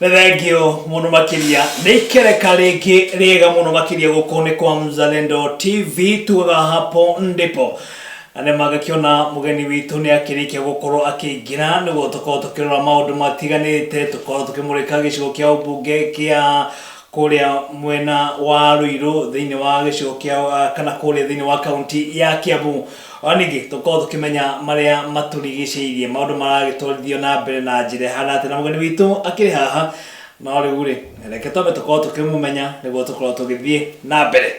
Nĩ thengio mũno makĩria nĩ ikereka rĩngĩ rĩega mũno makĩria gũkũ nĩ kwa Mzalendo TV tugaga hapo ndipo na nĩ mangĩkĩona mũgeni witũ nĩ akĩrĩkia gũkorwo akĩingĩra nĩguo tũkorwo tũkĩrora maũndũ matiganĩte tũkorwo tũkĩmũrĩka gĩcigo kĩa ũmbunge kĩa kũrĩa mwena wa Ruiru thĩinĩ wa gĩcigo kĩa kana kũrĩa thĩinĩ wa kaunti ya Kiambu. Ona ningĩ tũkorwo tũkĩmenya marĩa matũrigicĩirie maũndũ maragĩtwarithio na mbere na njĩra ĩhana atĩa na mũgeni witũ akĩrĩ haha no rĩu rĩ reke twambe tũkorwo tũkĩmũmenya nĩguo tũkorwo tũgĩthiĩ na mbere.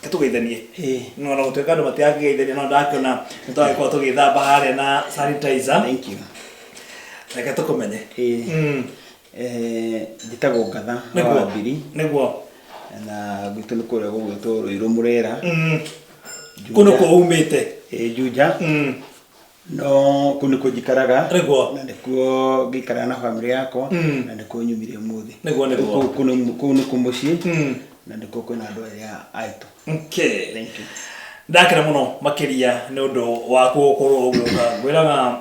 Reke tũgeithanie. Ĩĩ. No ona gũtuĩka andũ matirakĩgeithania no ndakĩona nĩ twagĩkorwo tũgĩthamba harĩa na sanitizer. Thank you. Reke tũkũmenye. Ĩĩ. Eh, njĩtagwo Ngatha wa Mbiri Nĩguo. Na gwitũ nĩ kũrĩa gũgwĩtwo Rũirũ Mũrera. Kũu nĩkuo umĩte? Ĩĩ, Juja. No kũu nĩkuo njikaraga. Nĩguo. Na nĩkuo ngĩikaraga na bamĩrĩ yakwa. Na nĩkuo nyumire ũmũthĩ. Nĩguo. Kũu nĩkuo mũciĩ. Na nĩkuo kwĩna andũ arĩa aitũ. Okay. Thank you. Ndakena mũno makĩria nĩ ũndũ waku gũkorwo ũgĩũka. Ngwĩraga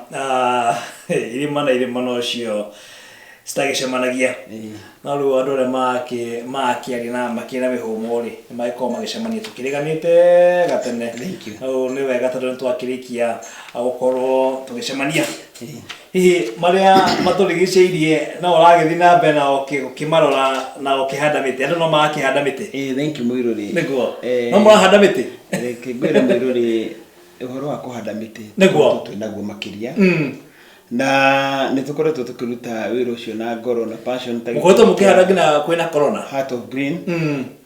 irĩma na irĩma nocio citagĩcemanagia. No rĩu andũ arĩa marakĩaria na makĩrĩ na mĩhũmũ rĩ, nĩ magĩkoragwo magĩcemania tũkĩrĩganĩte gatene. Thank you. Rĩu nĩ wega tondũ nĩ twakĩrĩkia gũkorwo tũgĩcemania. Hihi marĩa matũrigicĩirie no ũragĩthiĩ na mbere na ũkĩmarora na ũkĩhanda mĩtĩ? Andũ no marakĩhanda mĩtĩ? Ĩĩ, thank you mũirũrĩ. Nĩguo. No mũrahanda mĩtĩ? Reke ngwĩre mũirũrĩ, ũhoro wa kũhanda mĩtĩ Nĩguo. twĩ naguo makĩria. Na nĩ tũkoretwo tũkĩruta wĩra ũcio na ngoro na passion ta Mũkoretwo mũkĩhanda nginya kwĩna corona? Heart of Green.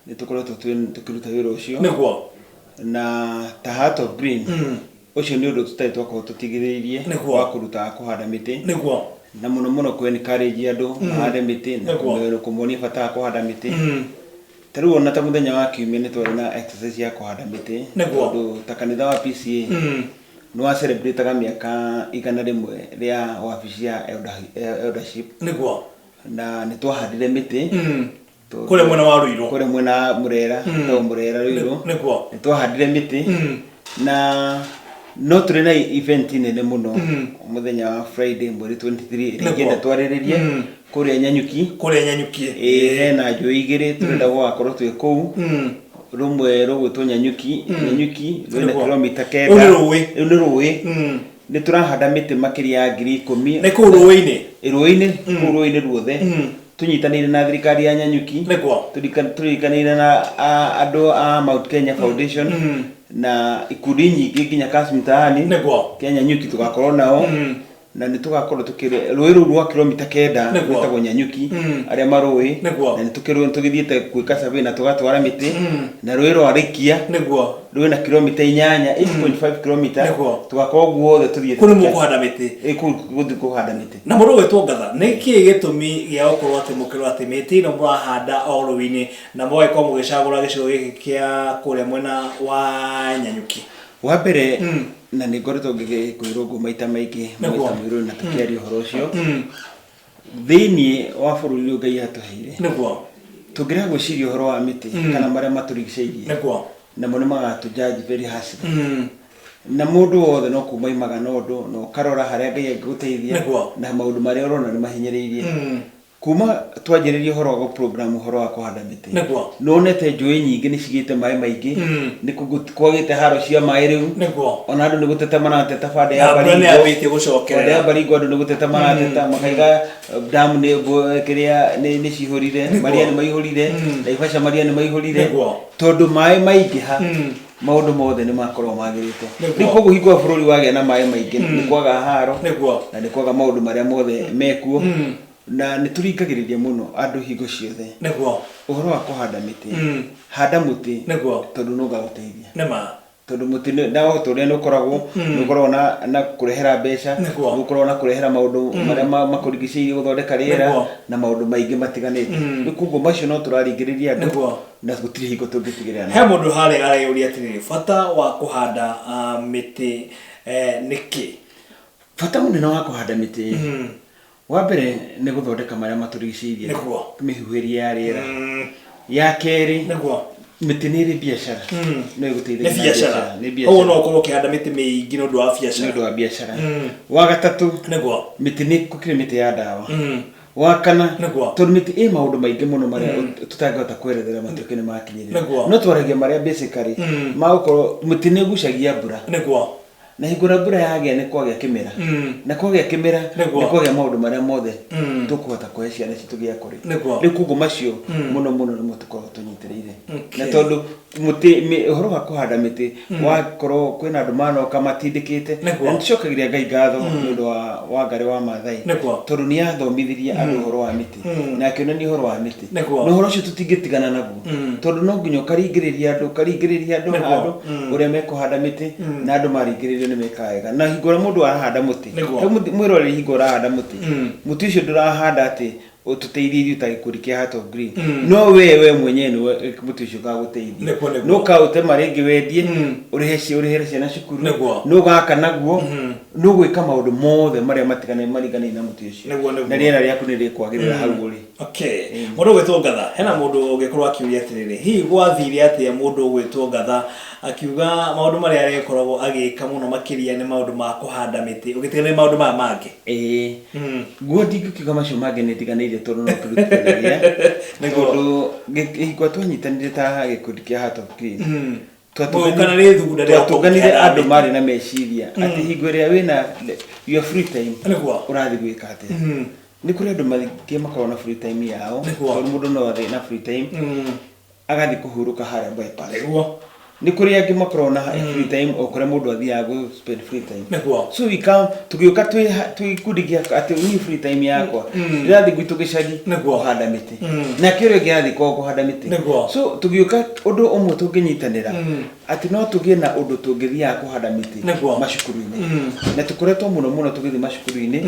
Nĩ tũkoretwo tũkĩruta wĩra ũcio. Nĩguo. Na ta Heart of Green, ũcio nĩ ũndũ tũtarĩ twakorwo tũtigithĩirie Nĩguo. wa kũruta wa kũhanda mĩtĩ. Nĩguo. Na mũno mũno kũ encourage andũ mahande mĩtĩ na Nĩguo. kũmonia bata wa kũhanda mĩtĩ. Ta rĩu ona ta mũthenya wa kiumia nĩ twarĩ na exercise ya kũhanda mĩtĩ. Nĩguo. Tondũ ta kanitha wa PCEA nĩ wa celebrate-aga mĩaka 100 rĩa wabici ya eldership. Nĩguo. Na nĩ twahandire mĩtĩ. Tondũ Kũrĩa mwena wa Ruiru. Kũrĩa mwena wa Mũrera, mm. Mũrera Ruiru. Nĩguo. Nĩ twahandire mĩtĩ. Na no tũrĩ na event nene mũno mũthenya wa Friday mweri 23 ĩrĩa ingĩenda twarĩrĩrie kũrĩa Nyanyuki. Kũrĩa Nyanyuki. Ĩĩ, hena njũĩ igĩrĩ tũrenda gũgakorwo twĩ kũu. Rũmwe rũgwĩtwo Nyanyuki, Nyanyuki rwĩna kilomita 9. Rũu nĩ rũĩ. Rũu nĩ rũĩ. Nĩ tũrahanda mĩtĩ makĩria ya 10,000. Nĩ kũu rũĩ-inĩ? Rũĩ-inĩ, kũu rũĩ-inĩ ruothe. Tũnyitanĩire na thirikari ya Nyanyuki. Nĩguo. Tũnyitanĩire na andũ a Mount Kenya Foundation na ikundi nyingĩ nginya Kazi Mtaani. Nĩguo. Kĩa Nyanyuki tũgakorwo nao. Na nĩ tũgakorwo tũkĩrĩ rũĩ rũu rwa kilomita 9 Nĩguo. rwĩtagwo Nyanyuki arĩa marũĩ. Nĩguo. Na nĩ tũgĩthiĩte gwĩka survey na tũgatwara mĩtĩ. Na rũĩ rwa Rikia. Nĩguo. Rwĩna kilomita 8, 8.5 kilomita. Nĩguo. Tũgakorwo guothe tũthiĩte. Kũu nĩ mũkũhanda mĩtĩ? Ĩĩ, kũu gũthiĩ kũhanda mĩtĩ. Na mũndũ ũgwĩtwo Ngatha, nĩ kĩĩ gĩtũmi gĩa gũkorwo atĩ mũkĩrora atĩ mĩtĩ ĩno mũrahanda o rũĩ-inĩ na mũgagĩkorwo mũgĩcagũra gĩcigo gĩkĩ kĩa kũrĩa mwena wa Nyanyuki? Wa mbere, na nĩ ngoretwo ngĩkwĩrwo ũguo maita maingĩ, maita mũirũ na tũkĩaria ũhoro ũcio, thĩinĩ wa bũrũri ũyũ Ngai atũheire, Nĩguo. Tũngĩrega gwĩciria ũhoro wa mĩtĩ kana marĩa matũrigicĩirie, Nĩguo. Namo nĩ magatũ judge very harshly. Na mũndũ wothe no kuma aimaga na ũndũ na ũkarora harĩa Ngai angĩgũteithia Nĩguo. Na maũndũ marĩa ũrona nĩ mahinyĩrĩirie. Kuma twanjĩrĩria ũhoro wa gũ-program ũhoro wa kũhanda mĩtĩ, Nĩguo. nĩwonete njũĩ nyingĩ nĩ cigĩte maĩ maingĩ, nĩ kwagĩte haro cia maĩ rĩu. Nĩguo. Ona andũ nĩ gũteta marateta bande ya Na mbura Baringo. nĩ yambĩtie gũcokerera. Bande ya Baringo andũ nĩ gũteta marateta makaiga damu nĩ kĩrĩa nĩ cihũrire, Nĩguo. maria nĩ maihũrire, Naivasha maria nĩ maihũrire. Nĩguo. Tondũ maĩ maingĩha, maũndũ mothe nĩ makoragwo magĩrĩte. Nĩguo. Rĩu koguo hingo ĩyo bũrũri wagĩa na maĩ maingĩ, nĩ kwaga haro, Nĩguo. Na nĩ kwaga maũndũ marĩa mothe mekuo. Na nĩ tũringagĩrĩria mũno andũ hingo ciothe. Nĩguo. Ũhoro wa kũhanda mĩtĩ. Handa mũtĩ. Nĩguo. Tondũ nĩ ũgagũteithia. Nĩ ma. Tondũ mũtĩ nĩ na o ta ũrĩa nĩ ũkoragwo, nĩ ũkoragwo na na kũrehera mbeca, Nĩguo. nĩ ũkoragwo na kũrehera maũndũ marĩa makũrigicĩirie gũthondeka rĩera, Nĩguo. Na maũndũ maingĩ matiganĩte. Rĩu koguo macio no tũraringĩrĩria andũ. Nĩguo. Na gũtirĩ hingo tũngĩtigĩrĩra. He mũndũ harĩa areyũria atĩrĩrĩ, bata wa kũhanda mĩtĩ nĩ kĩ? Bata mũnene wa kũhanda mĩtĩ, wa mbere nĩ gũthondeka marĩa matũrigicĩirie, Nĩguo. Mĩhuhĩrie ya rĩera. Ya kerĩ, Nĩguo. Mĩtĩ nĩ ĩrĩ biacara. No ĩgũteithagia Nĩ na biacara. Nĩ Koguo biacara. no ũkorwo ũkĩhanda mĩtĩ mĩingĩ nĩ ũndũ wa biacara. Nĩ ũndũ wa biacara. Wa gatatũ, Nĩguo. Mĩtĩ nĩ gũkĩrĩ mĩtĩ ya ndawa. Wa kana, Nĩguo. tondũ mĩtĩ ĩ maũndũ maingĩ mũno marĩa tũtangĩhota kwerethera matuĩke nĩ makinyĩrĩra. Nĩguo. No twaragia marĩa basically magũkorwo mũtĩ nĩ ũgucagia mbura. Nĩguo. Na hingo ĩrĩa mbura yagĩa nĩ kwagĩa kĩmera. Na kwagĩa kĩmera Nĩguo. nĩ kwagĩa maũndũ marĩa mothe tũkũhota kũhe ciana citũ gĩa kũrĩa. Nĩguo. Rĩu koguo macio mũno mũno nĩmo tũkoragwo tũnyitĩrĩire. Okay. Na tondũ mũtĩ ũhoro wa kũhanda mĩtĩ wakorwo kwĩna andũ manoka matindĩkĩte. Nĩguo. Na nĩtũcokagĩria Ngai ngatho nĩ ũndũ wa Wangarĩ wa Maathai. Nĩguo. Tondũ nĩ athomithirie andũ ũhoro wa mĩtĩ na akĩonania ũhoro wa mĩtĩ. Nĩguo. Na ũhoro ũcio tũtingĩtigana naguo. Tondũ no nginya ũkaringĩrĩria andũ, ũkaringĩrĩria andũ Nĩguo. handũ ũrĩa mekũhanda mĩtĩ na andũ maringĩrĩrio nĩ mekaga wega. Na hingo ĩrĩa mũndũ arahanda mũtĩ, Nĩguo. rĩu mwĩroreri hingo ũrahanda mũtĩ, mũtĩ ũcio ndũrahanda atĩ ũtũteithie ithuĩ ta gĩkundi kĩa Heart of Green. No we mwenyewe nĩwe mũtĩ ũcio ũgagũteithia. Nĩguo, nĩguo. Nĩ ũkaũtema rĩngĩ wendie, ũrĩhe ũrĩhĩre ciana cukuru, Nĩguo. nĩ ũgaka naguo, nĩ ũgwĩka maũndũ mothe marĩa matiganaine na mũtĩ ũcio. Nĩguo, nĩguo. Na rĩera rĩaku nĩ rĩkwagĩrĩra hau ũrĩ. Okay. Mũndũ ũgwĩtwo Ngatha, hena mũndũ ũngĩkorwo akĩũria atĩrĩrĩ, hihi gwathire atĩa mũndũ ũgwĩtwo Ngatha akiuga maũndũ marĩa arĩkoragwo agĩka mũno makĩria nĩ maũndũ ma kũhanda mĩtĩ, ũgĩtiga nĩ maũndũ maya mangĩ? Ĩĩ. Guo ndingĩkiuga macio mangĩ nĩ ndiganĩire tondũ no tũrutithanagia. Nĩguo. Tondũ hingo twanyitanire ta gĩkundi kĩa Heart of Green, Mũgĩũkana nĩ ithugunda rĩa twatũnganire kũhanda andũ mĩtĩ. marĩ na meciria atĩ hingo ĩrĩa wĩna your free time Nĩguo. ũrathiĩ gwĩka atĩa. Nĩ kũrĩ andũ maingĩ makoragwo na free time yao, Nĩguo. tondũ mũndũ no athiĩ na free time agathiĩ kũhurũka harĩa bypass. Nĩguo. Nĩ kũrĩ angĩ makoragwo na free time o kũrĩa mũndũ athiaga gũ spend free time. Nĩguo. So we come tũgĩũka twĩ gĩkundi gĩa atĩ niĩ free time yakwa ndĩrathiĩ gwitũ gĩcagi Nĩguo. kũhanda mĩtĩ. Nake ũrĩa ũngĩ arathiĩ kwao kũhanda mĩtĩ. Nĩguo. So tũgĩũka ũndũ ũmwe tũngĩnyitanĩra atĩ no tũgĩe na ũndũ tũngĩthiaga kũhanda mĩtĩ Nĩguo. macukuru-inĩ. Na tũkoretwo mũno mũno tũgĩthiĩ macukuru-inĩ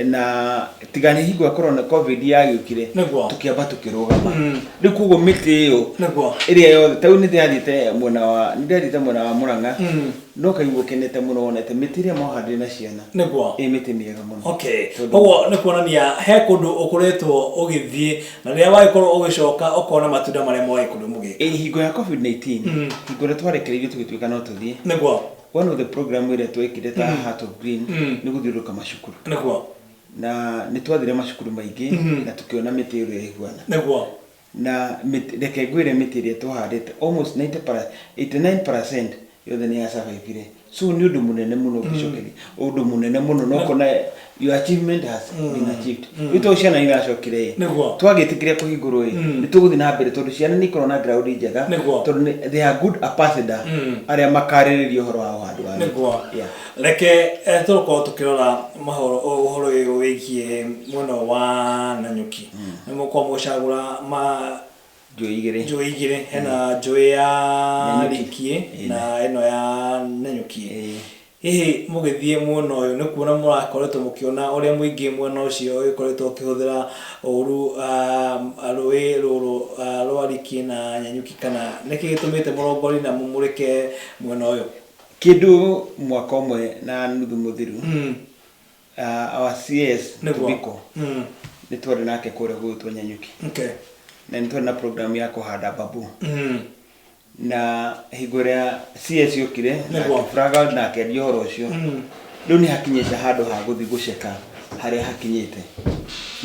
na tiga nĩ hingo ya corona covid yagĩũkire Nĩguo. tũkĩamba tũkĩrũgama. Rĩu koguo mĩtĩ ĩyo Nĩguo. ĩrĩa yothe ta rĩu nĩ ndĩrathiĩte mwena wa nĩ ndĩrathiĩte mwena wa Murang'a no kaigua ũkenete mũno wonete mĩtĩ ĩrĩa mwahandire na ciana Nĩguo. ĩ mĩtĩ mĩega mũno. Okay. Tondũ- Koguo nĩ kuonania he kũndũ ũkoretwo ũgĩthiĩ na rĩrĩa wagĩkorwo ũgĩcoka ũkona matunda marĩa mwagĩkorirwo mũgĩka. Ĩ hingo ya COVID-19 hingo ĩrĩa twarekereirio tũgĩtuĩka no tũthiĩ Nĩguo. one of the program ĩrĩa twekire ta Heart of Green nĩ gũthiũrũrũka macukuru. Nĩguo. Na nĩ twathire macukuru maingĩ na tũkĩona mĩtĩ ĩrĩa ĩhuana. Nĩguo. Na reke ngwĩre mĩtĩ ĩrĩa twahandĩte almost 89% yothe nĩ yasurvivire. So nĩ ũndũ mũnene mũno ũngĩcokeria. Ũndũ mũnene mũno na ũkona your achievement has been achieved. Rĩu tondũ ciana iracokire ĩ, Nĩguo. twagĩtĩkĩria kũhingũrwo ĩ, nĩ tũgũthiĩ na mbere tondũ ciana nĩ ikoragwo na ground njega. Nĩguo. Tondũ they are good ambassador arĩa makarĩrĩria ũhoro wa ũhandi wa mĩtĩ. Nĩguo. Yeah. Reke tũkorwo tũkĩrora ũhoro ũyũ wĩgiĩ mwena wa Nanyuki. Nĩ mũkorwo mũgĩcagũra ma Njũĩ igĩrĩ. Njũĩ igĩrĩ, hena njũĩ ya Nanyuki. Rikie na ĩno ya Nanyuki. Ĩĩ. Hihi mũgĩthiĩ mwena ũyũ nĩ kuona mũrakoretwo mũkĩona ũrĩa mũingĩ mwena ũcio ũgĩkoretwo ũkĩhũthĩra ũru rũĩ rũrũ rwa Rikie na Nanyuki, kana nĩkĩ gĩtũmĩte mũrongori na mũmũrĩke mwena ũyũ? Kĩndũ mwaka ũmwe na nuthu mũthiru, our CS Nĩguo. Tobiko nĩ twarĩ nake kũrĩa gwĩtwo Nanyuki. Okay. Na nĩ twarĩ na program ya kũhanda bamboo. Na hingo ĩrĩa CS yũkire na Nĩguo. akĩflag na akĩaria ũhoro ũcio, rĩu nĩ hakinyĩte handũ ha gũthiĩ gũceka harĩa hakinyĩte.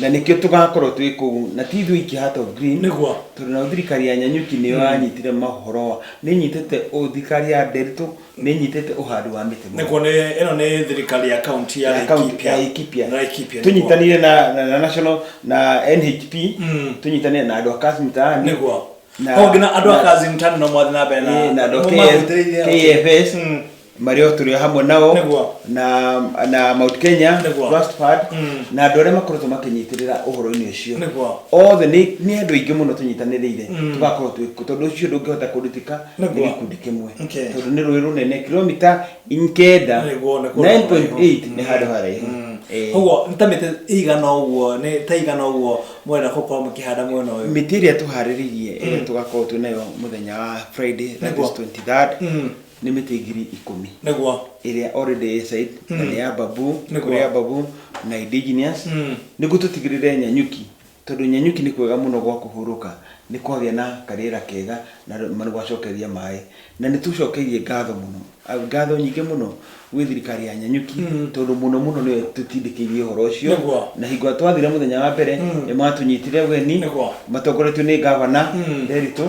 Na nĩkĩo tũgakorwo twĩ kũu, na ti ithuĩ iki Heart of Green. Nĩguo. Tondũ nayo thirikari ya Nanyuki nĩyo yanyitire mohoro, nĩ ĩnyitĩte thirikari ya Nderitu nĩ ĩnyitĩte ũhandi wa mĩtĩ mũno. Nĩguo, nĩ ĩno nĩ thirikari ya kaunti ya Ya kaunti ya Laikipia. Laikipia. Laikipia. Tũnyitanire na national na NHP, tũnyitanire na andũ a Kazi Mtaani. Nĩguo. Na- Koguo nginya andũ a na- Kazi Mtaani no mwathiĩ na mbere na Ĩĩ, na andũ a mũmahutĩrĩire. KFS marĩ o tũrĩ o hamwe nao. Nĩguo. Na Mount Kenya Nĩguo. Trust Fund na andũ arĩa makoretwo makĩnyitĩrĩra ũhoro-inĩ ũcio. Nĩguo. Othe nĩ andũ aingĩ mũno tũnyitanĩrĩire tũgakorwo twĩ kuo, tondũ ũcio ndũngĩhota kũrutĩka nĩ Nĩguo. gĩkundi kĩmwe. Okay. Tondũ nĩ rũĩ rũnene kilomita 9 Nĩguo, nĩ kũndũ 9.8 nĩ handũ haraihu. Ĩĩ. Koguo nĩ ta mĩtĩ ĩigana ũguo, nĩ ta igana ũguo mwenda gũkorwo mũkĩhanda mwena ũyũ? Mĩtĩ ĩrĩa tũharĩrĩirie ĩrĩa tũgakorwo twĩ nayo mũthenya wa Friday, that Nĩguo. is 23rd, nĩ mĩtĩ 10,000 Nĩguo. Ĩrĩa already ĩ site na nĩ ya bamboo. Nĩguo. Kũrĩ ya bamboo na indigenous, nĩguo tũtigĩrĩre Nanyuki, tondũ Nanyuki nĩ kwega mũno gwa kũhurũka Nĩ kwagĩa na karĩera kega na nĩ gwacokereria maĩ. Na nĩ tũcokeirie ngatho mũno, ngatho nyingĩ mũno gwĩ thirikari ya Nanyuki tondũ mũno mũno nĩyo ĩtũtindĩkĩirie ũhoro ũcio. Na hingo ĩrĩa twathire mũthenya wa mbere nĩ matũnyitire ũgeni matongoretio nĩ ngavana Nderitu,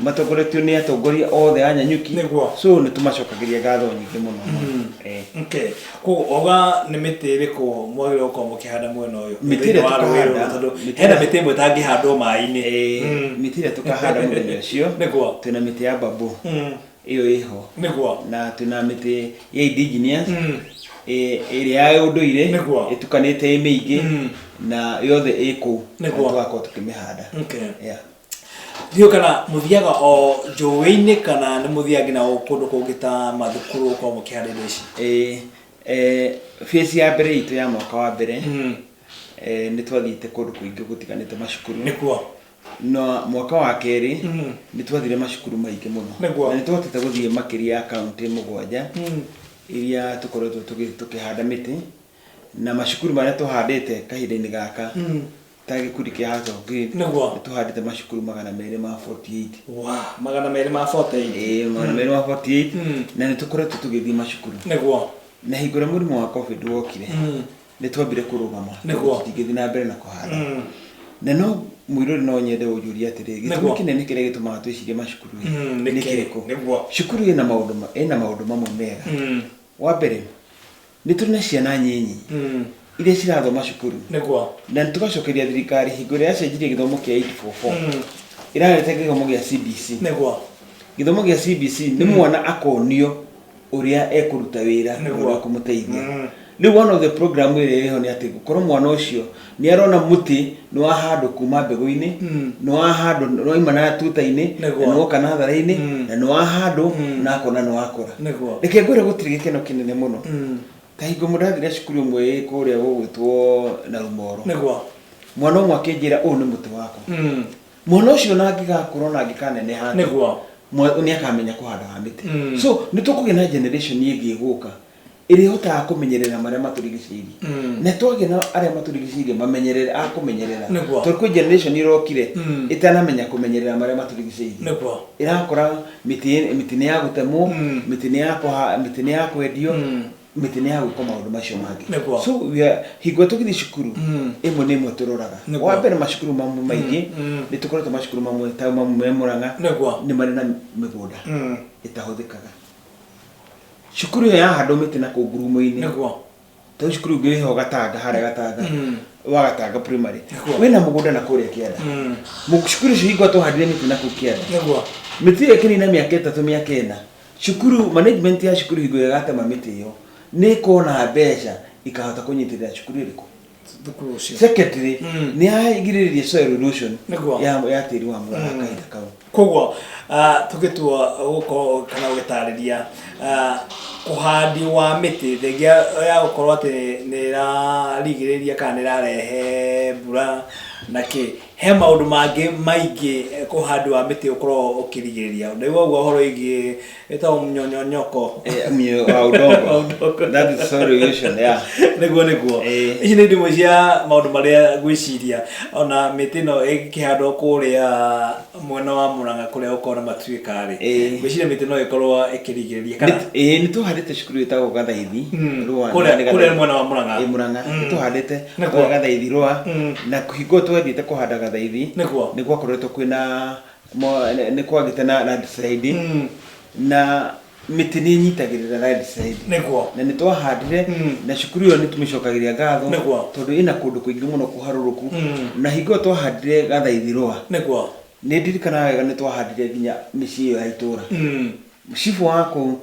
matongoretio nĩ atongoria othe a Nanyuki. So nĩ tũmacokagĩria ngatho nyingĩ mũno mũno. Eh. Okay. Koguo wauga nĩ mĩtĩ ĩrĩkũ mwagĩrĩirwo gũkorwo mũkĩhanda mwena ũyũ? Mĩtĩ ĩrĩa Thĩinĩ wa rũĩ rũrũ, tũkahanda, tondũ mĩtĩ hena ĩrĩa- mĩtĩ ĩmwe ĩtangĩhandwo maĩ-inĩ. Ĩĩ, mĩtĩ ĩrĩa tũkahanda mũthenya ũcio twĩna mĩtĩ ya bamboo ĩyo ĩho na twĩna mĩtĩ ya indigenous ĩrĩa ya ũndũire ĩtukanĩte ĩ mĩingĩ na yothe ĩ kũu na tũgakorwo tũkĩmĩhanda. Yeah. Ndiũĩ kana mũthiaga o njũĩ-inĩ kana nĩ mũthiaga nginya o kũndũ kũngĩ ta mathukuru gũkorwo mũkĩhanda indo ici? Ĩĩ, phase ya mbere itũ ya mwaka wa mbere nĩ twathiĩte kũndũ kũingĩ gũtiganĩte macukuru. Na mwaka wa kerĩ nĩ twathire macukuru maingĩ mũno. Na nĩ twahotete gũthiĩ makĩria ya kaũntĩ mũgwanja iria tũkoretwo tũkĩhanda mĩtĩ. Na macukuru marĩa tũhandĩte kahinda-inĩ gaka ta gĩkundi kĩa Hearts of Green nĩ tũhandĩte macukuru 248. Wow, 248. Ĩĩ, 248 na nĩ tũkoretwo tũgĩthiĩ macukuru. Na hingo ĩrĩa mũrimũ wa Covid wokire, nĩ twambire kũrũgama tondũ tũtingĩthiĩ na mbere na kũhanda. Na no mũirũrĩ no nyende ũnjũrie atĩrĩrĩ, gĩtũmi kĩnene kĩrĩa gĩtũmaga twĩcirie macukuru ĩ, Nĩ nĩ kĩĩ? kĩrĩkũ? Cukuru ĩna maũndũ ĩna maũndũ mamwe mega. Wa mbere, nĩ tũrĩ na ciana nyinyi iria cirathoma cukuru. Na nĩ tũgacokeria thirikari hingo ĩrĩa yacenjirie gĩthomo kĩa 844 ĩrarete gĩthomo gĩa CBC. Gĩthomo gĩa CBC nĩ mwana akonio ũrĩa ekũruta wĩra na ũrĩa ũkũmũteithia. Rĩu one of the program ĩrĩa ĩho nĩ atĩ gũkorwo mwana ũcio nĩ arona mũtĩ nĩ wahandwo kuma mbegũ-inĩ, nĩ wahandwo nĩ wauma na tuta-inĩ, na nĩ woka natharĩ-inĩ, na nĩ wahandwo na akona nĩ wakũra. Reke ngwĩre gũtirĩ gĩkeno kĩnene mũno ta hingo ĩmwe ndathire cukuru ĩmwe ĩ kũrĩa gũgwĩtwo Narumoro. Mwana ũmwe akĩnjĩra ũyũ nĩ mũtĩ wakwa. Mwana ũcio ona angĩgakũra ona angĩkaneneha atĩa, nĩ akamenya kũhandaga mĩtĩ. So nĩ tũkũgĩa na generation ĩngĩ ĩgũka ĩrĩa ĩhotaga kũmenyerera marĩa matũrigicĩirie. Na twagĩa na arĩa matũrigicĩirie mamenyerere, a kũmenyerera. Tondũ kwĩ generation ĩrokire ĩtanamenya kũmenyerera marĩa matũrigicĩirie. Ĩrakora mĩtĩ, mĩtĩ nĩ ya gũtemwo, mĩtĩ nĩ ya kũha, mĩtĩ nĩ ya kwendio, mĩtĩ nĩ ya gwĩkwo maũndũ macio mangĩ. So we are, hingo ĩrĩa tũgĩthiĩ cukuru, ĩmwe nĩ ĩmwe tũroraga. Wa mbere macukuru mamwe maingĩ, nĩ tũkoretwo macukuru mamwe ta mamwe me Mũrang'a, nĩ marĩ na mĩgũnda ĩtahũthĩkaga. Cukuru ĩyo yahandwo mĩtĩ na kũu ngurumo-inĩ. Ta cukuru ũngĩ wĩho Gatanga, harĩa Gatanga, wa Gatanga primary. Wĩna mũgũnda na kũrĩa kĩanda. Cukuru ũcio hingo twahandire mĩtĩ na kũu kĩanda. Mĩtĩ ĩyo ĩkĩnina mĩaka 3 mĩaka 4. Cukuru, management ya cukuru hingo ĩrĩa ĩgatema mĩtĩ ĩyo, nĩ ĩkona mbeca ikahota kũnyitĩrĩra cukuru ĩrĩkũ? Thukuru ũcio. Secondly, nĩ yagirĩrĩria soil erosion ya tĩri wa Mũrang'a kahinda kau. Koguo tũgĩtua gũkorwo kana gũgĩtarĩria ũhandi wa mĩtĩ thengia ya gũkorwo atĩ nĩ ĩrarigĩrĩria kana nĩ ĩrarehe mbura na kĩ, he maũndũ mangĩ maingĩ ũhandi wa mĩtĩ ũkoragwo ũkĩrigĩrĩria. Ndaigua ũguo ũhoro wĩgiĩ ĩtagwo mnyonyonyoko. Wa udongo. That is soil erosion, yeah. Nĩguo nĩguo. Ici nĩ imwe cia maũndũ marĩa ngwĩciria ona mĩtĩ ĩno ĩkĩhandwo kũrĩa mwena wa Murang'a kũrĩa gũkoragwo na matuĩka rĩ, ngwĩciria mĩtĩ no ĩkorwo ĩkĩrigĩrĩria kana Ĩĩ nĩ tũhandĩte cukuru ĩtagwo Gathaithi Rũa. Kũrĩa mwena wa Murang'a. Ĩĩ Murang'a. Nĩ tũhandĩte kũrĩa Gathaithi Rũa na hingo twathiĩte kũhanda Gathaithi nĩ gwakoretwo kwĩna nĩ kwagĩte na landslide na mĩtĩ nĩ ĩnyitagĩrĩra landslide. Na nĩ twahandire na cukuru ĩyo nĩ tũmĩcokagĩria ngatho tondũ ĩna kũndũ kũingĩ mũno kũharũrũku na hingo ĩyo twahandire Gathaithi Rũa nĩ ndirikanaga wega nĩ twahandire nginya mĩciĩ ĩyo ya itũra. Cibũ wa kũu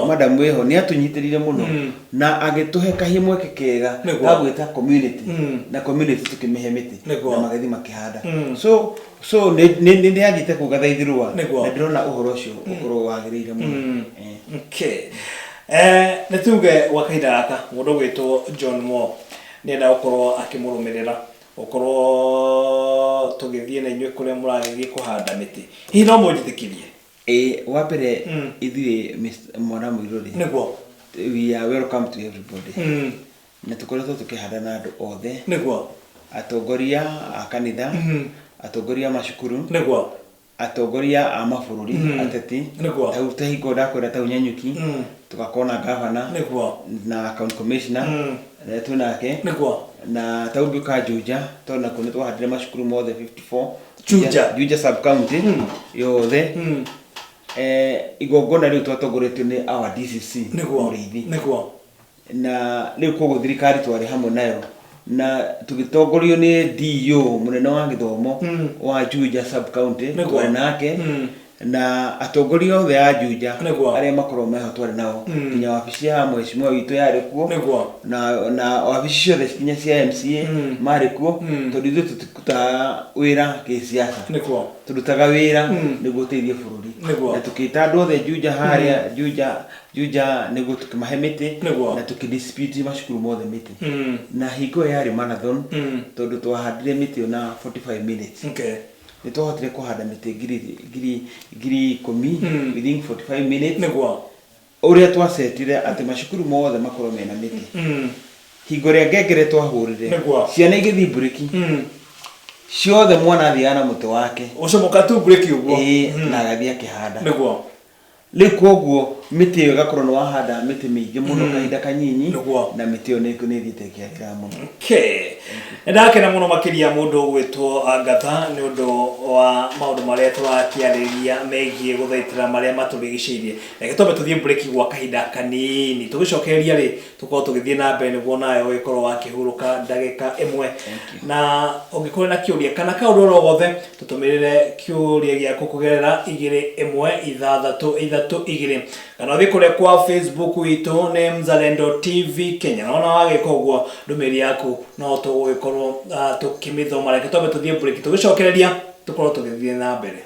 madam wĩho nĩ atũnyitĩrĩire mũno na agĩtũhe kahi mweke kega ga gwĩta community na community tũkĩmĩhe mĩtĩ na magĩthiĩ makĩhanda. So so nĩ nĩ nĩ ndĩrathiĩte kũu Gathaithi Rũa na ndĩrona ũhoro ũcio ũkorwo wagĩrĩire mũno. Okay. Nĩ tuge gwa kahinda gaka mũndũ ũgwĩtwo John Mo nĩenda gũkorwo akĩmũrũmĩrĩra gũkorwo tũgĩthiĩ na inyuĩ kũrĩa mũragĩthiĩ kũhanda mĩtĩ. Hihi no mũnjĩtĩkĩrie? Ĩĩ wa mbere ithuĩ mwana mũirũ rĩ, we are welcome to everybody. Na tũkoretwo tũkĩhanda na andũ othe. Atongoria a kanitha, Atongoria a macukuru, Atongoria a mabũrũri, ateti. Tau ta hingo ndakwĩra tau Nyanyuki, tũgakorwo na gavana na county commissioner, na twĩ nake. Na tau ngĩũka Juja, tondũ nakuo nĩ twahandire macukuru mothe 54. Juja. Juja sub county yothe. Igongona rĩu twatongoretio nĩ our DCC, Mũrĩithi. Na rĩu koguo thirikari twarĩ hamwe nayo na tũgĩtongorio nĩ DO, mũnene wa gĩthomo wa Juja sub county. Twarĩ nake na atongoria othe a Juja arĩa makoragwo meho twarĩ nao, nginya wabici ya mheshimiwa witũ yarĩ kuo, na wabici ciothe nginya cia MCA marĩ kuo, tondũ ithuĩ tũtirutaga wĩra kĩsiasa, tũrutaga wĩra nĩguo ũteithie bũrũri. Na tũkĩta andũ othe Juja harĩa Juja nĩguo tũkĩmahe mĩtĩ na tũkĩdistribute macukuru mothe mĩtĩ. Na hingo ĩyo yarĩ marathon, tondũ twahandire mĩtĩ ĩyo na 45 minutes. Nĩ twahotire kũhanda mĩtĩ 10,000 within 45 minutes, ũrĩa twacetire atĩ macukuru mothe makorwo mena mĩtĩ. Hingo ĩrĩa ngengere twahũrire, ciana igĩthiĩ mburĩki ciothe, mwana athiaga na mũtĩ wake. Ũcomoka tu break ũguo. Ĩĩ, na agathiĩ akĩhanda. Rĩu koguo mĩtĩ ĩyo ĩgakorwo nĩ wahanda mĩtĩ mĩingĩ mũno kahinda kanyinyi. Na mĩtĩ ĩyo nĩ ĩthiĩte ĩkĩagĩra mũno. Okay. Nĩ ndakena mũno makĩria mũndũ ũgwĩtwo Ngatha nĩ ũndũ wa maũndũ marĩa tũrakĩarĩrĩria megiĩ gũthaitĩra marĩa matũrigicĩirie. Reke twambe tũthiĩ break gwa kahinda kanini. Tũgĩcokereria rĩ, tũkorwo tũgĩthiĩ na mbere nĩguo nawe ũgĩkorwo wakĩhurũka ndagĩka ĩmwe. Na ũngĩkorwo na kĩũria kana kaũndũ oro gothe, tũtũmĩrĩre kĩũria gĩaku kũgerera 21632, kana ũthiĩ kũrĩa kwa Facebook witũ nĩ Mzalendo TV Kenya, na wona wagĩka ũguo ndũmĩrĩri yaku no tũgũgĩkorwo tũkĩmĩthoma. Reke twambe tũthiĩ break, tũgĩcokereria tũkorwo tũgĩthiĩ na mbere.